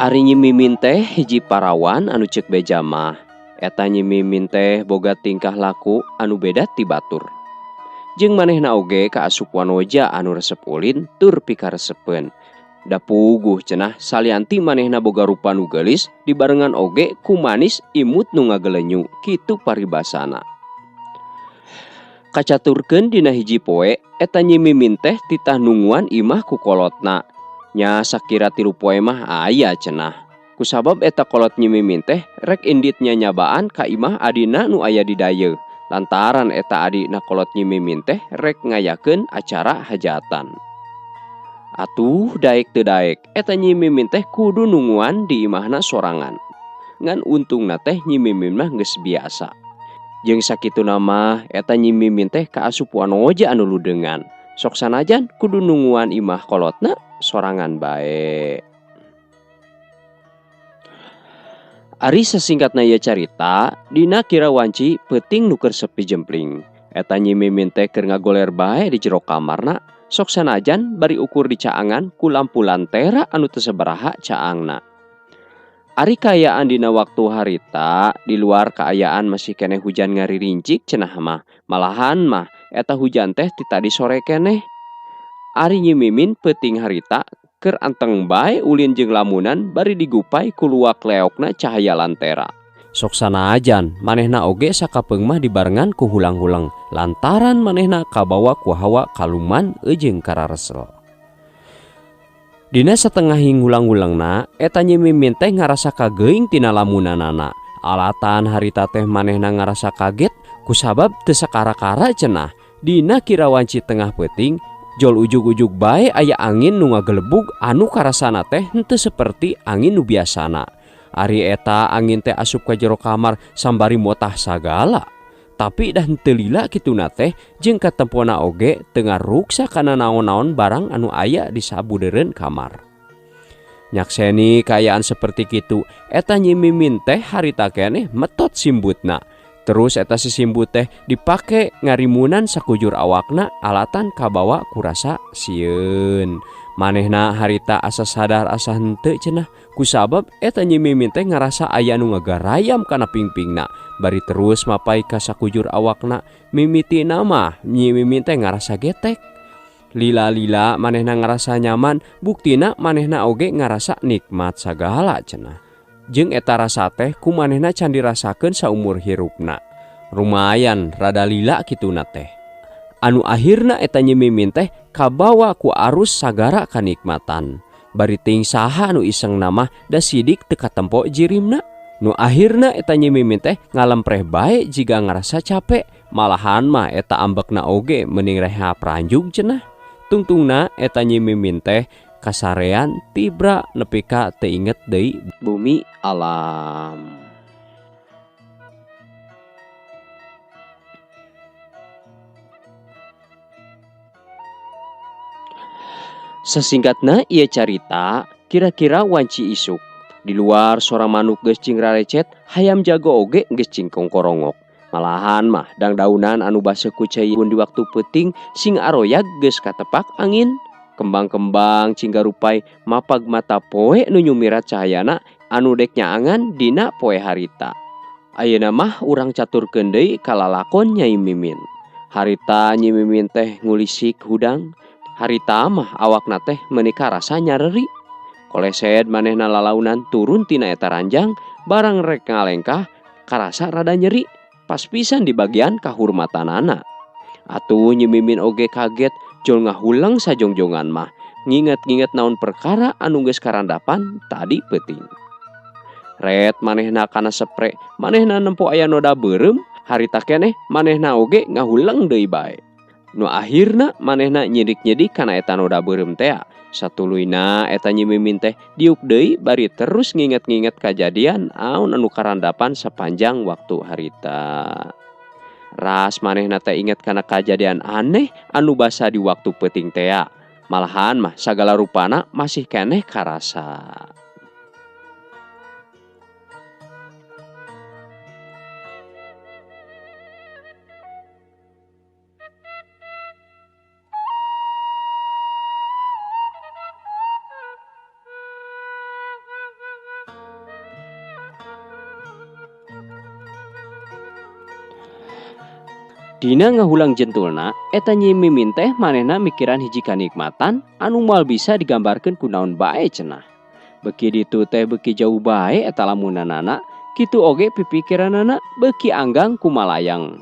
Ari Nyi Mimin teh hiji parawan anu ceuk beja mah. Eta Nyi Mimin teh boga tingkah laku anu beda ti batur. Jeung manehna oge kaasup wanoja anu resep ulin tur pikaresepeun. Da puguh cenah salianti manehna boga rupa nu geulis dibarengan oge ku manis imut nu ngagelenyu kitu paribasana. Kacaturkeun dina hiji poe eta Nyi Mimin teh titah nunguan imah ku kolotna. Nya sakira 3 poe mah aya cenah. Kusabab eta kolot Nyi Mimin teh rek indit nyanyabaan ka imah adina nu aya di dayeuh. Lantaran eta adina kolot Nyi Mimin teh rek ngayakeun acara hajatan. Atuh daek teu daek eta Nyi Mimin teh kudu nunguan di imahna sorangan. Ngan untungna teh Nyi Mimin mah geus biasa. Jeung sakituna mah eta Nyi Mimin teh kaasup wanoja anu ludengan. Sok sanajan kudu nunguan imah kolotna sorangan bae. Ari sasingkatna ieu carita, dina kira wanci peuting nu keur sepi jempling. Eta Nyi Mimin teh keur ngagoler bae di jero kamarna, sok sanajan bari ukur dicaangan ku lampu lantera anu teu sabaraha caangna. Ari kaayaan dina waktu harita, di luar kaayaan masih keneh hujan ngaririncik cenah mah. Malahan mah eta hujan teh ti tadi sore keneh. Ari Nyi Mimin peuting harita keur anteng bae ulin jeung lamunan bari digupai ku luak leokna cahaya lantera. Sok sanajan manehna oge sakapeung mah dibarengan ku hulang-hulang lantaran manehna kabawa ku hawa kaluman jeung kararesel. Dina satengahing hulang-hulangna eta Nyi Mimin teh ngarasa kageuing tina lamunanana. Alatan harita teh manehna ngarasa kaget kusabab teu sakara-kara cenah. Dina kira wanci tengah peuting jol ujug-ujug bae aya angin nu ngagelebug anu karasana teh henteu seperti angin nu biasana. Ari eta angin teh asup ka jero kamar sambari motah sagala. Tapi dah henteu lila kituna teh jeung katempona oge teu ngaruksa kana naon-naon barang anu aya di sabudeureun kamar. Nyakseni kaayaan seperti kitu, eta Nyi Mimin teh harita keneh metot simbutna. Terus eta si simbut teh dipake ngarimunan sakujur awakna alatan kabawa kurasa sieun. Manehna harita asa sadar asa henteu cenah kusabab eta Nyi Mimin teh ngarasa aya nu ngagarayam kana pingpingna bari terus mapai ka sakujur awakna. Mimitina mah Nyi Mimin teh ngarasa getek. Lila-lila manehna ngarasa nyaman, buktina manehna oge ngarasa nikmat sagala cenah. Jeung eta rasa teh ku manehna can dirasakeun saumur hirupna. Lumayan rada lila kituna teh. Anu akhirna eta Nyi Mimin teh kabawa ku arus sagara kanikmatan. Bari ting saha nu iseng mah da sidik teu katempo jirimna. Nu akhirna eta Nyi Mimin teh ngalempreh bae jiga ngarasa capek. Malahan mah eta ambekna oge mending reha pranjug cenah. Tungtungna eta Nyi Mimin teh kasarean tibra nepi ka teu inget deui bumi alam. Sasingkatna ieu carita kira-kira wanci isuk. Di luar sora manuk geus cing rarecet, hayam jago oge geus cing kongkorongok. Malahan mah dangdaunan anu baseuh ku cai di waktu peuting sing aroyag geus katepak angin. Kembang-kembang cinggarupai mapag mata poe nu nyumirat cahayana anu dek nyaangan dina poe harita. Ayeuna mah urang caturkeun deui ka lalakon Nyai Mimin. Harita Nyi Mimin teh ngulisik hudang. Harita mah awakna teh meuni karasa nyareri. Kolesed manehna lalaunan turun tina eta ranjang barang rek ngalengkah karasa rada nyeri pas pisan di bagian kahurmatanana. Atuh Nyi Mimin oge kaget jol ngahulang sajongjongan mah nginget-nginget naon perkara anu geus karandapan tadi peuting. Ret manehna kana sepre, manehna nempo aya noda beureum, harita keneh manehna oge ngahulang deui bae. Nu akhirna manehna nyidik-nyidik kana eta noda beureum tea. Satuluyna eta Nyi Mimin teh diuk deui bari terus nginget-nginget kajadian aun anu karandapan sepanjang waktu harita. Ras manehna teh inget kana kajadian aneh anu basa di waktu peuting tea. Malahan mah sagala rupana masih keneh karasa. Dina ngahulang jentulna, eta Nyi Mimin teh manehna mikiran hiji kanikmatan anu moal bisa digambarkeun ku naon bae cenah. Beuki ditu teh beuki jauh bae eta lamunanana, kitu oge pipikiranana beuki anggang kumalayang.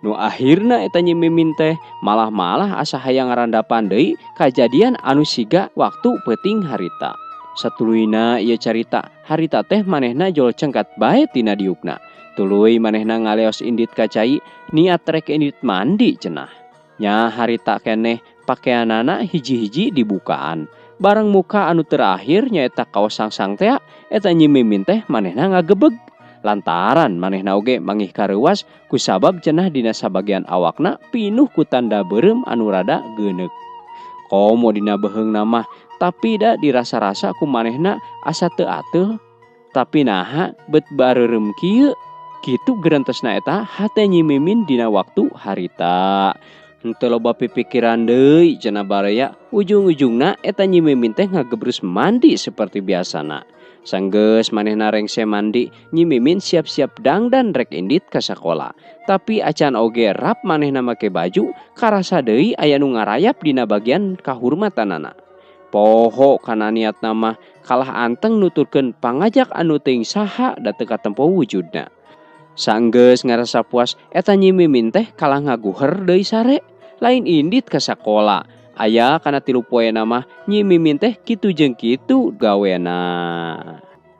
Nu akhirna eta Nyi Mimin teh malah-malah asa hayang ngarandapan deui kajadian anu siga waktu peuting harita. Satuluyna ieu carita, harita teh manehna jol cengkat bae tina diukna. Tuluy manehna ngaleos indit ka cai, niat rek indit mandi cenah. Nya harita keneh pakeanana hiji-hiji dibukaan. Barang muka anu terakhir nyaeta kaos sangsang tea, eta Nyi Mimin teh manehna ngagebeg. Lantaran manehna oge mangih kareuwas kusabab cenah dina sabagian awakna pinuh ku tanda beureum anu rada geuneuk. Komo dina beheungna mah, tapi da dirasa-rasa ku manehna asa teu ateul. Tapi naha bet bareureum kieu? Kitu gerentesna eta hate Nyi Mimin dina waktu harita. Henteu loba pipikiran deui cenah baraya, ujung-ujungna eta Nyi Mimin teh ngagebrus mandi seperti biasana. Sanggeus manehna rengse mandi, Nyi Mimin siap-siap dangdan rek indit ka sakola. Tapi acan oge rap manehna make baju, karasa deui aya nu ngarayap dina bagian kahurmatanana. Poho kana niatna mah kalah anteng nuturkeun pangajak anu teuing saha da teu katempo wujudna. Sanggeus ngarasa puas, eta Nyi Mimin teh kalah ngaguher deui sare, lain indit ka sakola. Aya kana 3 poena mah Nyi Mimin teh kitu jeung kitu gawena.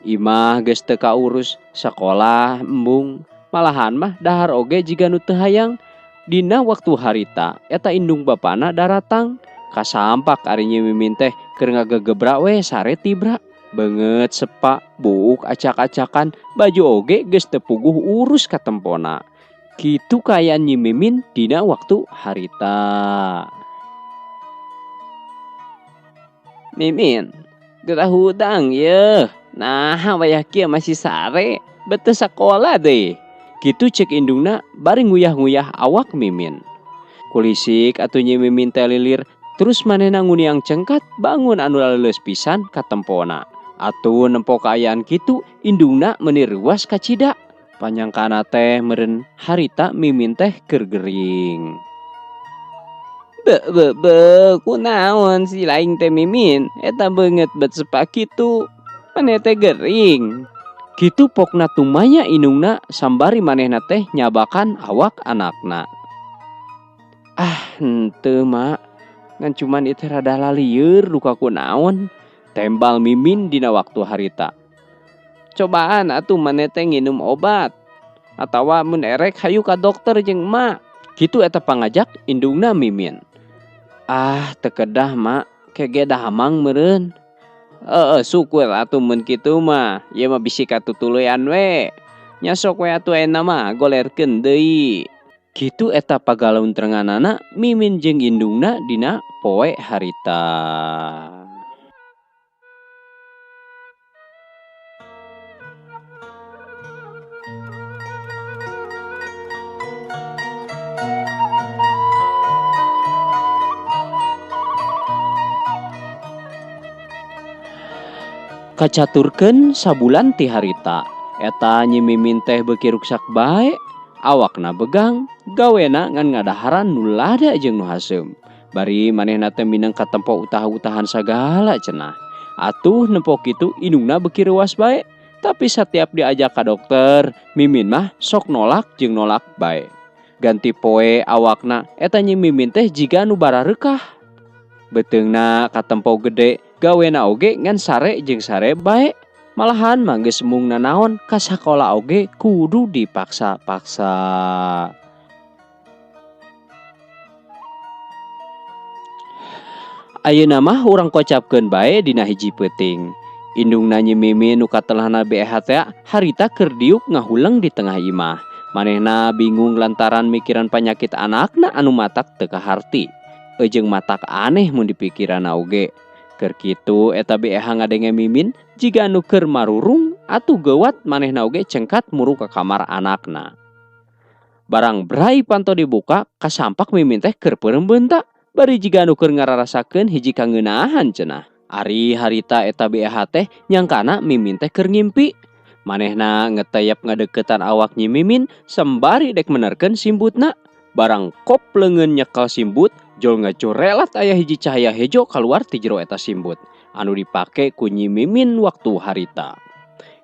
Imah geus teu kaurus, sakolah embung, malahan mah dahar oge jiga nu teu hayang. Dina waktu harita eta indung bapana daratang, kasampak ari Nyi Mimin teh keur ngagegebra we sare tibra. Beungeut sepa, buuk acak-acakan, baju oge geus teu puguh urus katempona. Kitu kaayaan Nyi Mimin dina waktu harita. Mimin, gerah hudang yeuh. Nah, wayah kieu masih sare, bet teu sakola deui. Kitu ceuk indungna bari nguyah-nguyah awak Mimin. Kulisik atuh Nyi Mimin teh lilir, terus manehna nguniang cengkat bangun anu laleuleus pisan katempona. Atuh nempo kaayaan kitu, indungna meuni reuas kacida. Panyangkana teh meureun harita Mimin teh keur gering. Be, be, be, kunaon si laing teh Mimin? Eta beungeut bet sepa kitu. Maneh teh gering. Kitu pokna tumanya indungna sambari manehna teh nyabakan awak anakna. Ah, henteu mak. Ngan cuman ieu teh rada lalieur duka kunaon. Tembal Mimin dina waktu harita. Cobaan atuh maneh teh nginum obat. Atawa mun erek hayu ka dokter jeung emak. Kitu eta pangajak indungna Mimin. Ah, teu kedah mak, kege dahamang meureun. Heeh, syukur atuh mun kitu mah. Ieu mah bisi katutuluyan we. Nya sok we atuh ayeuna mah golerkeun deui. Kitu eta pagalaun-terenganana Mimin jeung indungna dina poe harita. Kacaturkeun sabulan ti harita, eta Nyi Mimin teh beuki ruksak bae, awakna begang, gawena ngan ngadaharan nu lada jeung nu haseum. Bari manehna teh mineng katempo utah-utahan sagala cenah. Atuh nempo kitu indungna beuki reuas bae, tapi satiap diajak ka dokter, Mimin mah sok nolak jeung nolak bae. Ganti poe awakna eta Nyi Mimin teh jiga nu barareukah. Beuteungna katempo gede, gawena oge ngan sare jeung sare bae. Malahan mah geus embung nanaon ka sakola oge kudu dipaksa-paksa. Ayeuna mah urang kocapkeun bae dina hiji peuting. Indungna Nyi Mimin nu katelahna BEH teh harita keur diuk ngahuleng di tengah imah. Manehna bingung lantaran mikiran panyakit anakna anu matak teu kaharti. Ejeung matak aneh mun dipikiranna oge. Keur kitu eta BEH ngadenge Mimin jiga anu keur marurung atuh geuwat manehna oge cengkat muru ka kamar anakna. Barang brai panto dibuka kasampak Mimin teh keur peureum beunta bari jiga anu keur ngararasakeun hiji kangeunahan cenah. Ari harita eta BEH teh nyangkana Mimin teh keur ngimpi. Manehna ngeteyep ngadeukeutan awak Nyi Mimin sembari dek menerkeun simbutna. Barang kop leungeun nyekel simbut, jol ngacorelat aya hiji cahaya hejo kaluar ti jero eta simbut anu dipake ku Nyi Mimin waktu harita.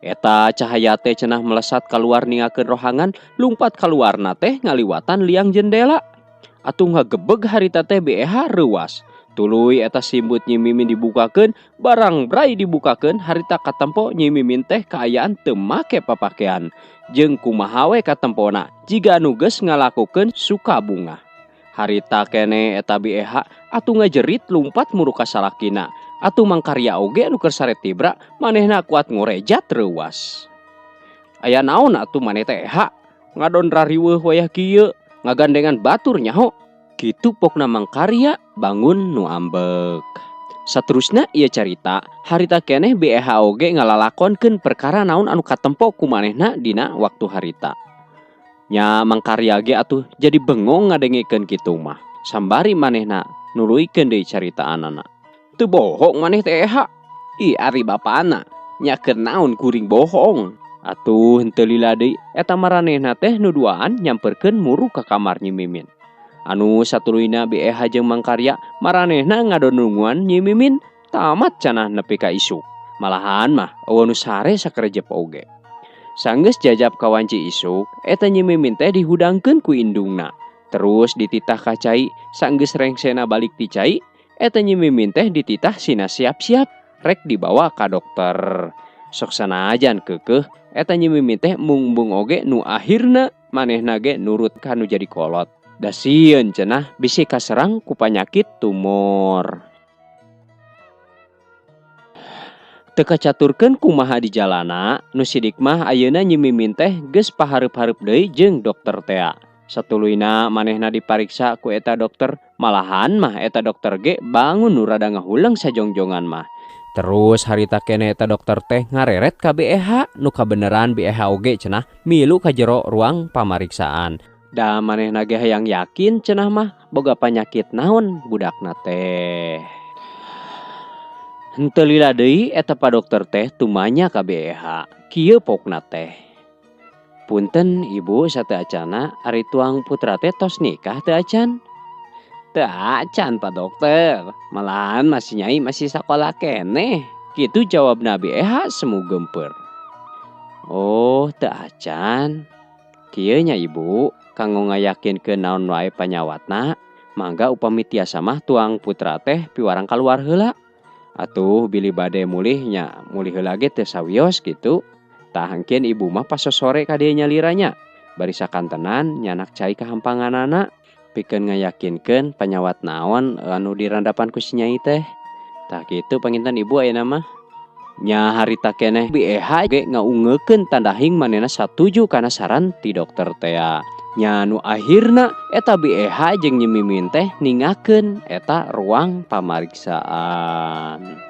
Eta cahaya teh cenah melesat kaluar ningakeun rohangan, lumpat kaluarna teh ngaliwatan liang jendela. Atuh ngagebeg harita teh BEH reuwas. Tuluy eta simbut Nyi Mimin dibukakeun, barang brai dibukakeun harita katempo Nyi Mimin teh kaayaan teu make papakean. Jeung kumaha we katempona jiga anu geus ngalakukeun suka bungah. Harita kene eta BEH atuh ngajerit lumpat muru ka salakina. Atuh mangkarya oge anu keur sare tibra manehna kuat ngorejat reuwas. Aya naon atuh maneh teh EH? Ngadon rariweuh wayah kieu, ngagandengan batur nyaho. Kitu pokna mangkarya bangun nu ambek. Saterusna ieu carita, harita keneh BEH oge ngalalakonkeun perkara naon anu katempo ku manehna dina waktu harita. Nya mangkarya ge atuh jadi bengong ngadengekeun kitu mah. Sambari manehna nuluykeun deui caritaanana. Teu bohong maneh teh EH. Ih ari bapana, nya keur naon kuring bohong. Atuh henteu lila deui eta maranehna teh nu duaan nyamperkeun muru ka kamar Nyi Mimin. Anu satuluyna BEH jeung Mangkarya maranehna ngadonunguan Nyi Mimin tamat cenah nepi ka isuk. Malahan mah eueuh nu sare sakerejep oge. Sanggeus jajab ka wanci isuk, eta Nyi Mimin teh dihudangkeun ku indungna. Terus dititah ka cai, sanggeus rengsena balik ti cai, eta Nyi Mimin teh dititah sina siap-siap rek dibawa ka dokter. Sok sanajan keukeuh, eta Nyi Mimin teh mung-mung oge nu akhirna manehna ge nurut ka nu jadi kolot. Da sieun cenah bisi kaserang ku panyakit tumor. Teu kacaturkeun kumaha di jalana, nu sidik mah ayeuna Nyi Mimin teh geus pahareup-hareup deui jeung dokter tea. Satuluyna manehna dipariksa ku eta dokter, malahan mah eta dokter ge bangun nu rada ngahuleng sajongjongan mah. Terus harita keneh eta dokter teh ngareret ka BEH, nu kabeneran BEH oge cenah milu ka jero ruang pamariksaan. Da manehna ge hayang yakin cenah mah boga panyakit naon budakna teh. Henteu lila deui eta pa dokter teh tumanya ka BEH. Kieu pokna teh. Punten ibu sateuacana ari tuang putra teh tos nikah teu acan? Teu acan pa dokter, malahan masih nyai masih sakola keneh. Kitu jawabna BEH semu geumpeur. Oh, teu acan. Kieu nya ibu, kanggo ngayakinkeun naon wae panyawatna, mangga upami tiasa mah tuang putra teh piwarang kaluar heula. Atuh bilih bade mulih nya mulih heula ge teu sawios kitu. Tah hangkeun ibu mah pas sore ka dieu nyaliranya. Bari sakantenan nyanak cai kahampanganana pikeun ngayakinkeun panyawat naon anu dirandapan ku si nyai teh. Tah kitu panginten ibu ayeuna mah. Nya harita keneh BEH ge ngaungekeun tandahing manehna satuju kana saran ti dokter tea. Nya nu akhirna eta BEH jeung Nyi Mimin teh ningakeun eta ruang pamariksaan.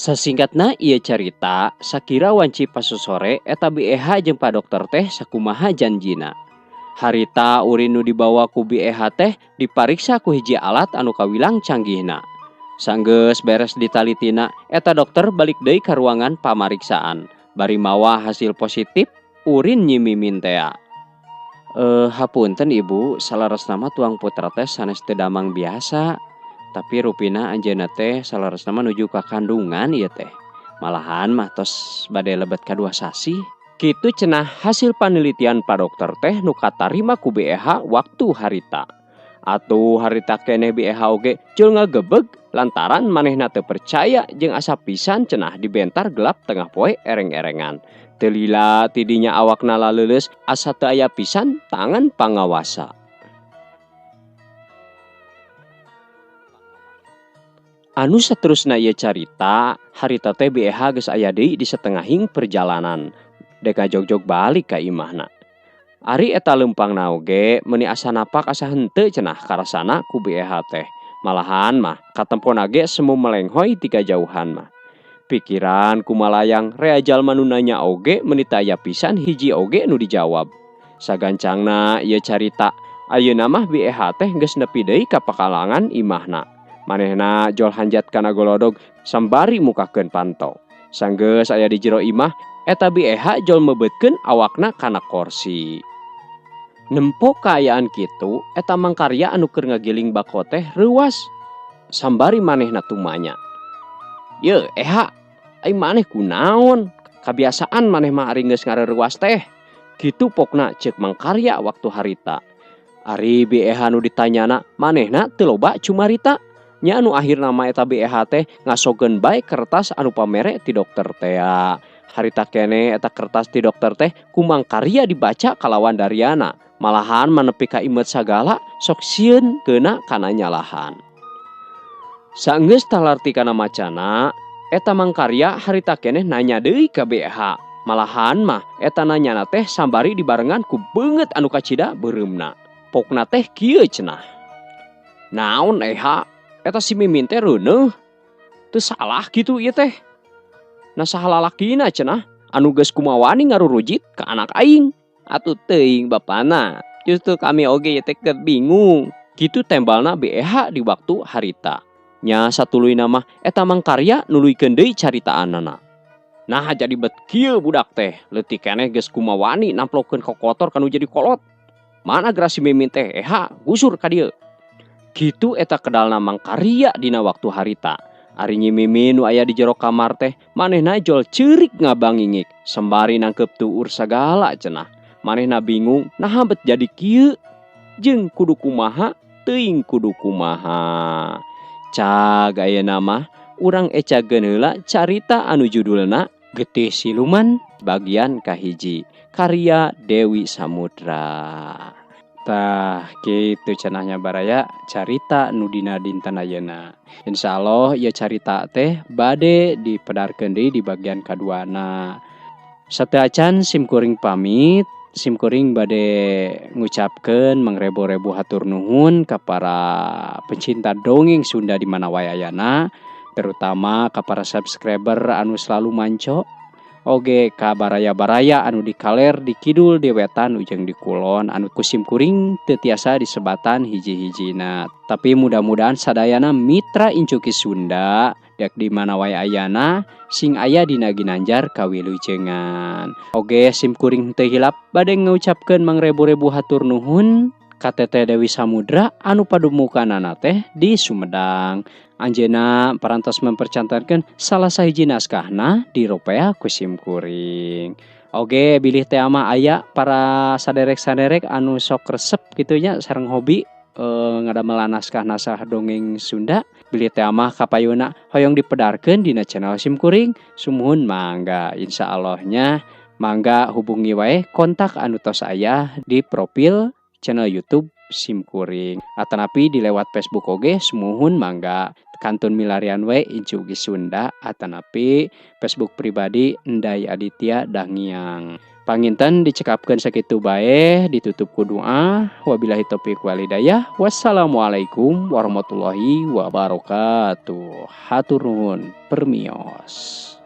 Sasingkatna ieu carita, sakira wanci pasosore eta BEH jeung pa dokter teh sakumaha janjina. Harita urin nu dibawa ku BEH teh dipariksa ku hiji alat anu kawilang canggihna. Sanggeus beres ditalitina, eta dokter balik deui ka ruangan pamariksaan. Bari mawa hasil positif urin Nyi Mimin tea. Hapunten ibu, salaresna mah tuang putra teh sanes teu damang biasa. Tapi rupina anjeunna teh salaresna mah nuju ka kandungan ieu teh. Malahan mah tos bade lebet ka 2 sasih. Kitu cenah hasil panelitian pa dokter teh nu katarima ku BEH waktu harita. Atuh harita keneh BEH oge jol ngagebeg lantaran manehna teu percaya jeung asa pisan cenah dibentar gelap tengah poe ereng-erengan. Teu lila tidinya awakna laleuleus asa teu aya pisan tangan pangawasa. Anu saterusna ieu carita, harita teh BEH geus aya deui di setengahing perjalanan. Dek ngajogjog balik ka imahna. Ari eta leumpangna oge meuni asa napak asa henteu cenah karasana ku BEH teh. Malahan mah katempona ge semu melenghoy ti kajauhan mah. Pikiran kumalayang rea jalma nu nanya oge meuni teu aya pisan hiji oge nu dijawab. Sagancangna ieu carita, ayeuna mah BEH teh geus nepi deui ka pakalangan imahna. Manehna jol hanjat kana golodog sambari mukakeun panto. Sanggeus aya di jero imah, eta BEH jol mebeutkeun awakna kana korsi. Nempo kaayaan kitu, eta mangkarya anu keur ngagiling bako teh reuwas. Sambari manehna tumanya. Ye, eha, ai maneh kunaon? Kabiasaan maneh mah ari geus ngareuwas teh. Kitu pokna ceuk mangkarya waktu harita. Ari BEH nu ditanyana, manehna teu loba cumarita. Nya anu akhirna mah eta BEH teh ngasogeun bae kertas anu pamere ti dokter tea. Harita keneh eta kertas ti dokter teh ku mangkarya dibaca kalawan dariana. Malahan manepi ka imet sagala sok sieun keuna kana nyalahan. Saenggeus talarti kana macana, eta mangkarya harita keneh nanya deui ka BEH. Malahan mah eta nanyana teh sambari dibarengan ku beungeut anu kacida beureumna. Pokna teh kieu cenah. Naon eha? Eta si Mimin teh reuneuh. Teu salah kitu ieu teh. Nah saha lalakina cenah anu geus kumawani ngarurujit ka anak aing. Atuh teuing bapana. Justru kami oge ieu teh keur bingung. Kitu tembalna BEH di waktu harita. Nya satuluyna mah eta mangkarya nuluykeun deui caritaanana. Nah jadi bet kieu budak teh leutik keneh geus kumawani namplokeun kokotor kanu jadi kolot. Mana geura si Mimin teh eha gusur ka dieu. Kitu eta kedalna mangkarya dina waktu harita. Ari Nyi Mimin nu aya di jero kamar teh manehna jol ceurik ngabangingik sembari nangkep tuur sagala cenah. Manehna bingung naha bet jadi kieu jeung kudu kumaha teuing kudu kumaha. Cag ayeuna mah urang ecageun heula carita anu judulna Getih Siluman bagian kahiji karya Dewi Samudra. Tah kitu cenahnya baraya carita nu dina dinten ayeuna. Insyaallah ieu carita teh bade dipedarkeun deui di bagian kaduana. Sateuacan simkuring pamit, simkuring bade ngucapkeun mangrebo-rebo hatur nuhun ka para pecinta dongeng Sunda di mana wae ayana, terutama ka para subscriber anu selalu manco. Oge ka baraya-baraya anu di kaler, di kidul, di wetan, ujeng di kulon anu ku simkuring teu tiasa disebatan hiji-hijina. Tapi mudah-mudahan sadayana mitra Incuki Sunda dek di mana wae ayana sing aya dina ginanjar kawilujengan. Oge simkuring teu hilap bade ngucapkeun mangrebo-rebo hatur nuhun ka Teteh Dewi Samudra anu padumukanana teh di Sumedang. Anjeunna parantos mempercantenkeun salah sahiji naskahna di ropea ku simkuring. Oge bilih teh mah aya para saderek-saderek anu sok resep kitu nya sareng hobi ngadamelan naskah-naskah dongeng Sunda, bilih teh mah kapayuna hoyong dipedarkeun dina channel simkuring, sumuhun mangga insyaallah-nya mangga hubungi wae kontak anu tos aya di profil channel YouTube simkuring atanapi di lewat Facebook oge sumuhun mangga kantun milarian we Incugi Sunda atanapi Facebook pribadi Enday Aditya Dangiang. Panginten dicekapkeun sakitu bae, ditutup ku doa. Wabillahi taufik walhidayah. Wassalamualaikum warahmatullahi wabarakatuh. Hatur nuhun permios.